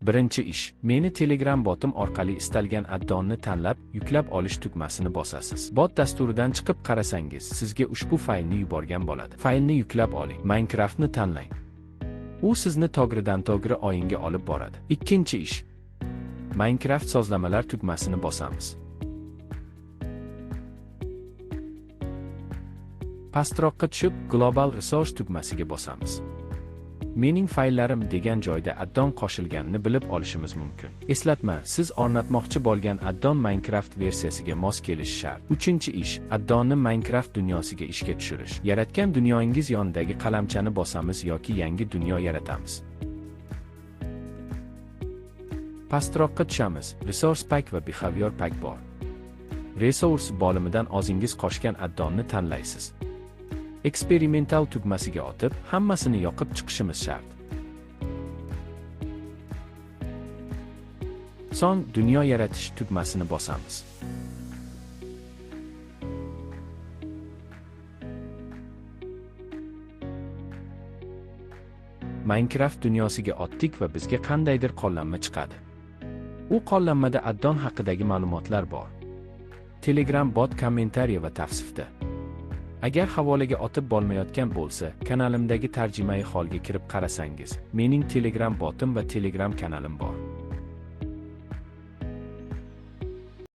Birinchi ish, meni Telegram botim orqali istalgan addonni tanlab, yuklab olish tugmasini bosasiz. Bot dasturidan chiqib qarasangiz, sizga ushbu faylni yuborgan bo'ladi. Faylni yuklab oling. Minecraftni tanlang. U sizni to'g'ridan-to'g'ri o'yinga olib boradi. Ikkinchi ish, Minecraft sozlamalar tugmasini bosamiz. Pastroqqa tushib, Global Resource tugmasiga bosamiz. Mening fayllarim degan joyda addon qo'shilganini bilib olishimiz mumkin. Eslatma, siz o'rnatmoqchi bo'lgan addon Minecraft versiyasiga mos kelishi shart. Uchinchi ish, addonni Minecraft dunyosiga ishga tushirish. Yaratgan dunyoingiz yonidagi qalamchani bosamiz yoki yangi dunyo yaratamiz. Pastroqqa tushamiz. Resource Pack va Behavior Pack bor. Resource bo'limidan o'zingiz qo'shgan addonni tanlaysiz. Eksperimental tugmasiga otib, hammasini yoqib chiqishimiz shart. So'ng dunyo yaratish tugmasini bosamiz. Minecraft dunyosiga otdik va bizga qandaydir qo'llanma chiqadi. U qo'llanmada addon haqidagi ma'lumotlar bor. Telegram bot kommentariya va tavsifda. Agar havolaga otib bo'lmayotgan bo'lsa, kanalimdagi tarjimai holga kirib qarasangiz, mening Telegram botim va Telegram kanalim bor.